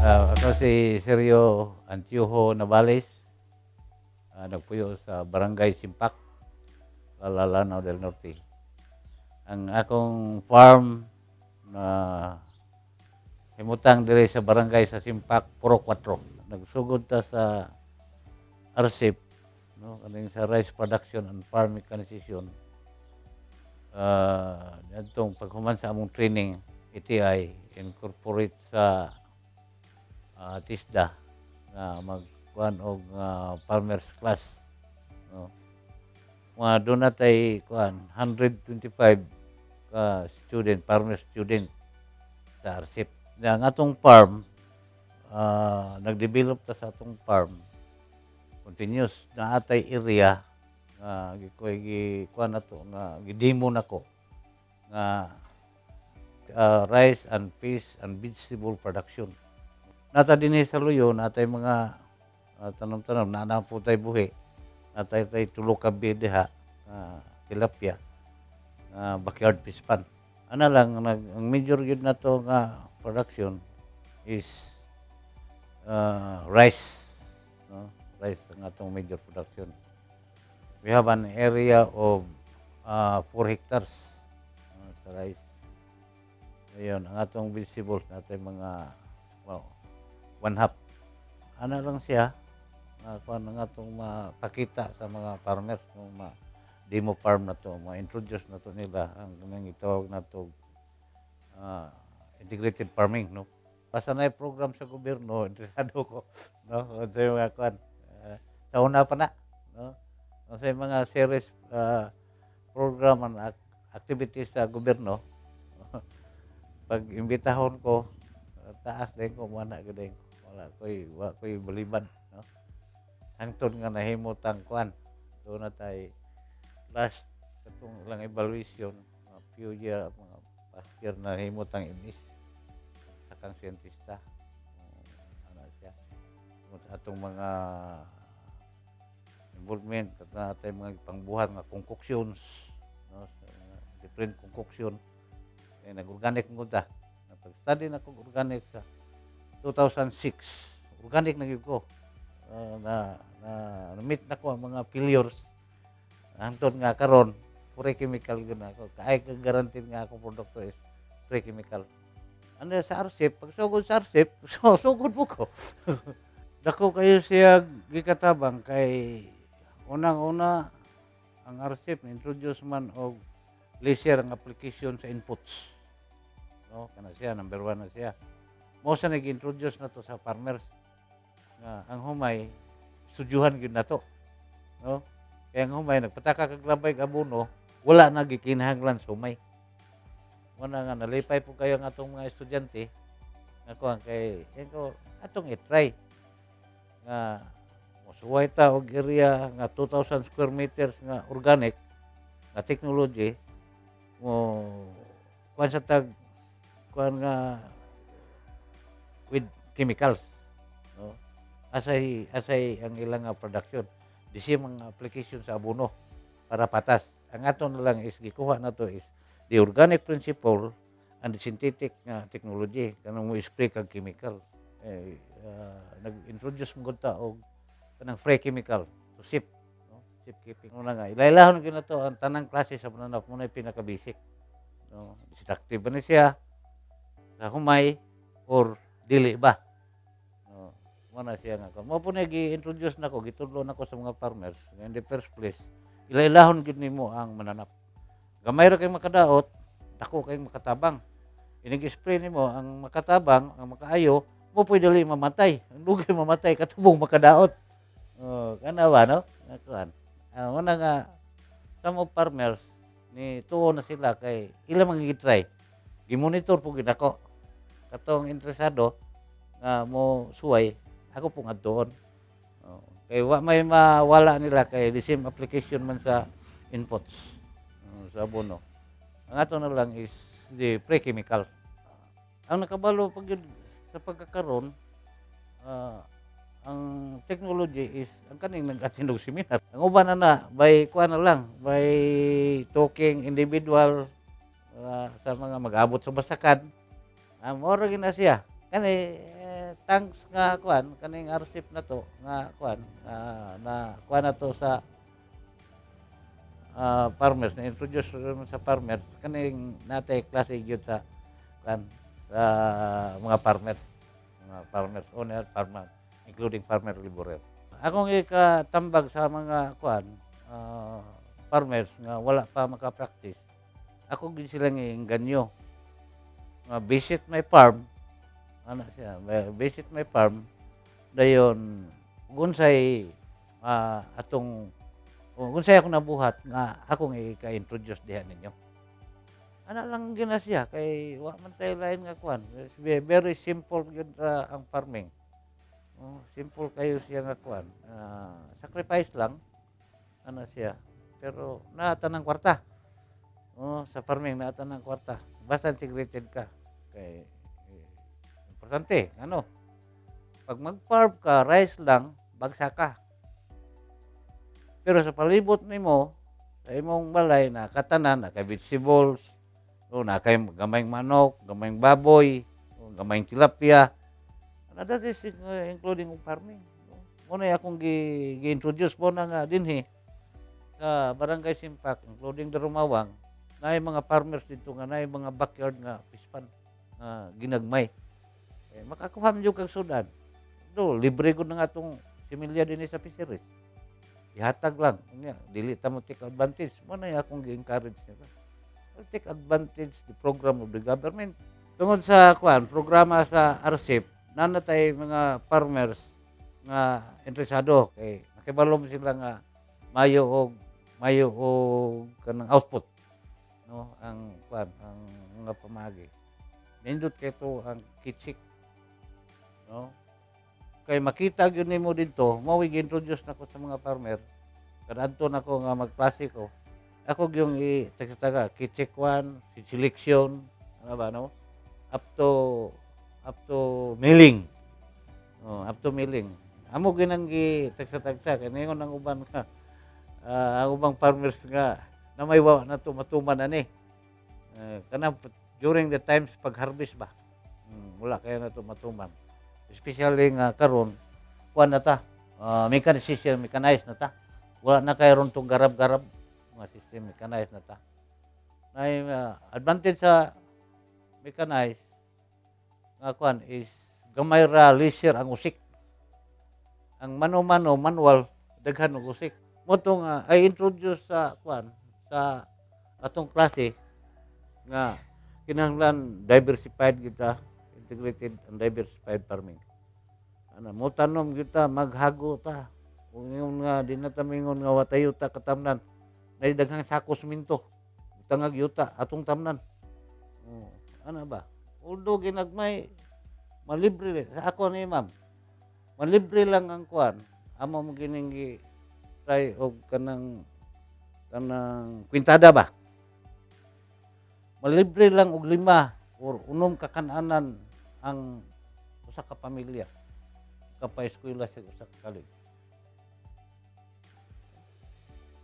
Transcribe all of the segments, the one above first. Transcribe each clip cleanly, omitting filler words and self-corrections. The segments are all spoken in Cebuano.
Ako si Sergio Antiojo Navales, nagpuyo sa Barangay Simpak, Lanao del Norte. Ang akong farm na himutang diri sa barangay sa Simpak, Purok 4. Nagsugod ta sa RCEP, no, kaning sa Rice Production and Farm Mechanization. Adtong paghuman sa among training, ATI incorporate sa TESDA nga magkuan og farmers class, no. Mga doon na tay kuan 125 ka student, farmer student sa RCEP. Na ang atong farm, nagdevelop ta sa atong farm continuous na atay area nga gikoy gi kuan nato nga gidemo nako nga rice and fish and vegetable production. Nata dinhi sa Luyo, natay mga tanom-tanom na na po tay buhi. Natay tay tulo ka bed diha, tilapia, backyard fish pond. Ana lang ang major gyud nato nga production is rice, no? Rice ang atong major production. We have an area of 4 hectares sa rice. Ayun, ang atong vegetables natay mga, well, one half. Ana lang siya, nga kuan ang atong mapakita sa mga farmers no, ma demo farm na to, ma-introduce na to nila ang kanang gitawag nato integrated farming, no. Basta na program sa gobyerno, interesado ko, no, sa mga kuan. Sa una pa na, no. Sa mga series program and activities sa gobyerno, pag imbitahon ko, taas din ko, mana gyud din ko. Wala ko'y baliban, no. Hangtod nga nahimo tang kuan. Doon na tay last katong lang evaluation, mga few year, mga past year na nahimo tang MS sa kang siyentista. Ano siya. Tungod sa atong mga involvement at natay mga pangbuhat nga concoctions, no, sa mga different concoction eh, nag-organic mo ta. Napag-study na kong organic sa 2006. Organic na gyud ko. Na na meet na ko ang mga failures. Hangtod nga karon free chemical gyud na ako. Kay ka guaranteed nga akong produkto is free chemical. Ano sa RCEP, pag sugod sa RCEP, so, sugod mo ko. Dako kayo siya gikatabang kay unang-una ang RCEP introduce man og lesser ang application sa inputs. No, kana siya number one na siya. Mao sa nag-introduce na to sa farmers nga ang humay studyuhan gyud nato. No? Kaya ang humay nagpataka kag labay og abono, wala na gikinahanglan sa humay. Mo na nga nalipay po kayo ang atong mga estudyante nga kuan kay ko atong i-try nga mosuway ta og area nga 2,000 square meters nga organic nga technology mo kuan sa tag kuan nga with chemicals, no, asay ang ilang nga production, the same ang application sa abono para patas. Ang ato na lang is gikuha na to is the organic principle and the synthetic nga technology kanang mo spray kag chemical eh, nag-introduce mo gud ta og kanang free chemical to safe, no, safe keeping. Una nga ilailahon gyud na to ang tanang klase sa pananap mo na pinaka-basic, no, destructive ba ni siya sa humay or dili ba, no. Mo na siya nga mao po na gi-introduce nako, gitudlo nako sa mga farmers nga in the first place ilailahon gyud nimo ang mananap. Gamay ra kay makadaot, dako kay makatabang. Inig spray nimo ang makatabang, ang makaayo mo po'y dali mamatay. Ang dugay mamatay katubong makadaot. Oh, kana ba, no, nga kuan. Ah, mo na nga some of farmers ni tuo na sila kay ila man gi-try. Gi-monitor po gid ako. Katong interesado nga mo suway, ako pong adtuon. Oh, kay wa may mawala nila kay the same application man sa inputs, oh, sa abono. Ang ato na lang is the pre-chemical. Ang nakabalo pag gyud sa pagkakaron, ang technology is ang kaning nag-attend og seminar. Ang uban na na by kuan na lang, by talking individual sa mga mag-abot sa basakan. Mao ra gyud na siya. Kani Thanks nga kuan kaning RCEP na to nga kuan na kuan na to sa farmers, na introduce sa farmers, kaning natay klase gyud sa kuan sa mga farmers owner, farmer, including farmer laborer. Akong ikatambag sa mga kuan farmers nga wala pa maka-practice, ako gyud silang iengganyo nga visit my farm ana siya, visit my farm, dayon unsay atong unsay akong nabuhat nga akong ika-introduce diha ninyo. Ana lang gyud na siya kay wa man tay lain nga kuan. Very simple gyud ra ang farming. Oh, simple kayo siya nga kuan. Sacrifice lang ana siya. Pero naa tanang kwarta. Oh, sa farming naa tanang kwarta. Basta integrated ka. Kay eh, importante ano. Pag mag-farm ka, rice lang, bagsak ka. Pero sa palibot nimo, sa imong balay na katanan, na kay vegetables, o na kay gamayng manok, gamayng baboy, o gamayng tilapia. Ano, that is including farming. Mao na akong gi-introduce mo na nga dinhi sa Barangay Simpak, including Darumawang, naay mga farmers dito nga naay mga backyard nga fish pond nga ginagmay. Eh, makakuha man jud kag sudan. Do, libre gud na nga atong similya dinhi sa fisheries. Ihatag lang. Unya, dili ta mo take advantage. Mao na akong gi-encourage nila. Well, take advantage the program of the government. Tungod sa kuan, programa sa RCEP, naa na tay mga farmers nga interesado kay nakibalom sila nga mayo og kanang output, no, ang kuan, ang mga pamagi. Nindot kay to ang kitsik, no, kay makita gyud nimo didto. Mao gi-introduce nako sa mga farmer kadto nako nga magklase ko, ako gyung i taga kitsik 1, selection, ano ba, no, up to milling. Oh, up to milling amo ginang gi tagsa-tagsa kay ningon ang uban nga ang ubang farmers nga na may wa na to matuman ani kanang during the times pag harvest ba, wala kaya na to matuman, especially nga karon kuan na ta, mechanization, mechanized na ta, wala na kay ron tong garab-garab mga system, mechanized na ta. Nay advantage sa mechanized nga kuan is gamay ra, lesser ang usik. Ang mano-mano, manual, daghan og usik. Mao to nga I introduce sa kuan sa atong klase nga kinahanglan diversified kita, integrated and diversified farming. Ana mo tanom kita, maghago ta. Kung ingon nga di na ta mingon nga wa tayo ta katamnan, nay daghang sako semento, tangag yuta atong tamnan. Oh, ana ba? Although ginagmay, malibre sa ako ni ma'am. Malibre lang ang kuan. Amo mo gining gi try og kanang kwintada ba? Malibre lang og lima or unom ka kananan ang usa ka pamilya. Kapa-eskwela sa usa ka college.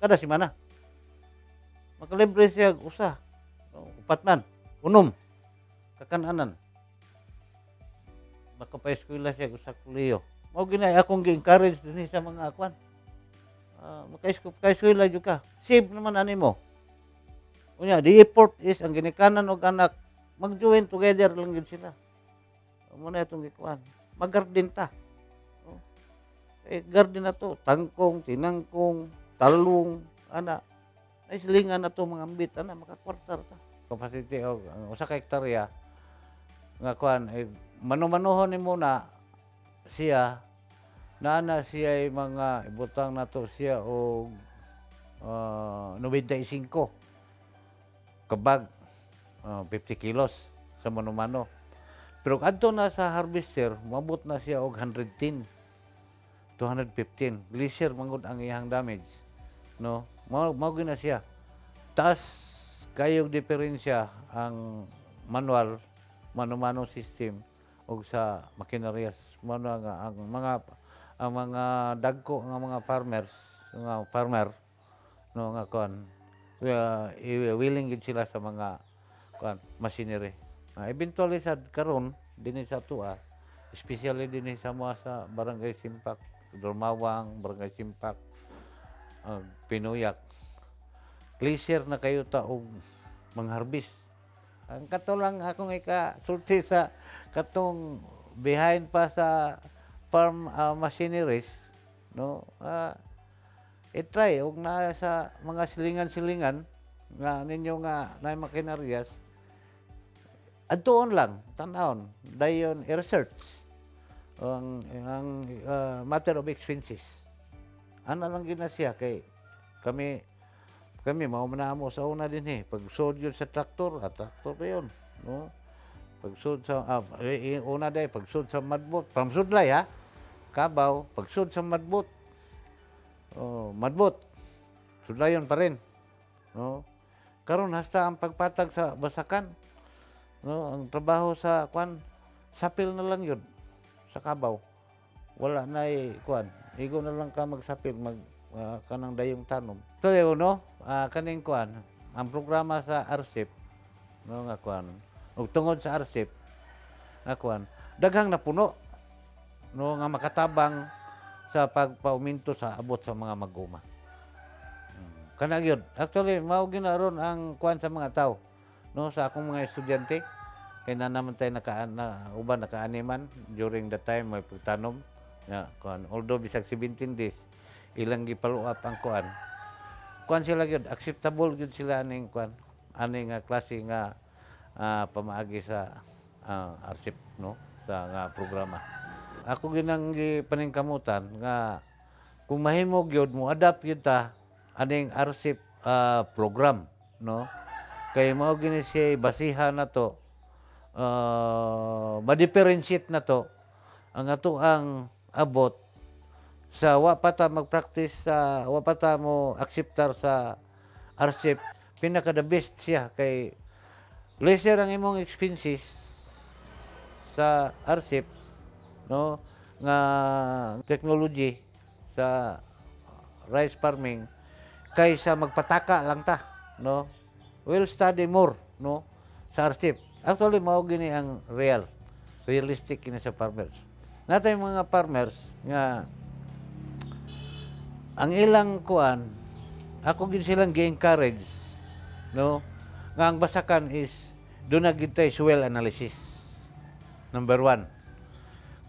Kada semana. Makalibre siya og usa, o, upat man, unom ka kananan. Makapa-eskwela siya og usa ka kolehiyo. Mao gyud akong gi-encourage dinhi sa mga kwan. Maka-eskwela jud ka. Save naman ani mo. Unya, the effort is ang ginikanan og anak mag-join together lang gyud sila. Mao na itong gikuan. Mag-garden ta. Oh. Eh, garden na to, tangkong, tinangkong, talong, ana. Ay silingan na to mga ambit ana, makakwartar ta. Capacity og ang usa ka hektarya nga kuan ay mano-manohon nimo na siya, naa na siya ay mga ibutang nato siya og 95 kabag, 50 kilos sa mano-mano. Pero kadto na sa harvester, moabot na siya og 110, 215. Lesser mangud ang iyang damage. No? Mao gyud na siya. Taas kayog diferensya ang manual, mano-mano system og sa makineryas. Mao na nga ang mga dagko nga mga farmers, nga farmer, no, nga kuan, willing gid sila sa mga kuan machinery. Eventually sad karon dinhi sa atoa Especially dinhi sa mga sa Barangay Simpak, Durmawang, Barangay Simpak, Pinuyak. Clear na kayo ta og mangharvest. Ang kato lang akong ikasulti sa katong behind pa sa farm machineries, no, i-try og naa sa mga silingan-silingan nga ninyo nga naay makinaryas, adtuon lang, tan-awon, dayon i-research ang matter of expenses. Ana lang gyud na siya kay kami mao man na amo sa una dinhi. Pagsud yun sa traktor, traktor ba yun, no? Pagsud sa una day pagsud sa madbot, from sudlay ha. Kabaw, pagsud sa madbot. Oh, madbot. Sudlayon pa rin. No? Karon hasta ang pagpatag sa basakan. No, ang trabaho sa kwan, sapil na lang yun sa kabaw. Wala na kwan. Igo na lang ka magsapil mag kanang dayong tanom. So yun, no, kaning kwan, ang programa sa RCEP, no, nga kwan. Ug tungod sa RCEP nga kwan, daghang napuno, no, nga makatabang sa pagpauminto sa abot sa mga mag-uma. Kana gyud. Actually, mao gyud na ron ang kwan sa mga tao, no, sa akong mga estudyante kay na naman tayo naka na, uban nakaaniman during the time may pagtanom nga kuan, although bisag 17 days ilang gi-follow up ang kuan, kuan sila gyud, acceptable gyud sila aning kuan, ani nga klase nga pamaagi sa RCEP, no, sa nga programa. Ako ginang gipaningkamutan nga kung mahimo gyud mo adapt gyud ta aning RCEP program, no, kay mao gini siya basihan na to, ma-differentiate na to ang ato ang abot sa wa pa ta mag-practice, sa wa pa ta mo akseptar sa RCEP. Pinaka the best siya kay lesser ang imong expenses sa RCEP, no, nga technology sa rice farming kaysa magpataka lang ta, no. We'll study more, no, sa RCEP. Actually, mao gini ang realistic kini sa farmers natay, mga farmers nga ang ilang kuan, ako gid silang gi-encourage, no, nga ang basakan is duna gid tay soil analysis number 1,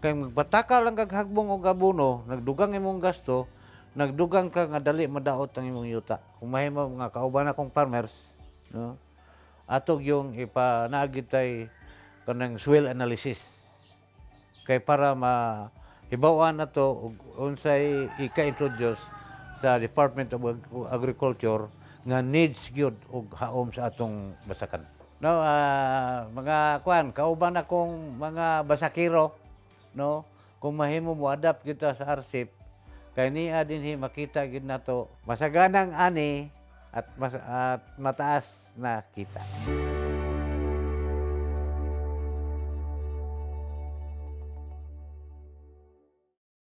kay magpataka lang kag hagbong og abono, nagdugang imong gasto, nagdugang ka nga dali madaot ang imong yuta. Kung mahimo nga kauban akong farmers, no, atog yung ipa naagid tay kanang soil analysis kay para ma hibaw-an na to og unsay ika-introduce sa Department of Agriculture nga needs gyud og haom sa atong basakan. No, mga kuan, kauban akong mga basakiro, no, kung mahimo mo adapt kita sa RCEP kay niya dinhi makita gyud nato masaganang ani at mataas na kita.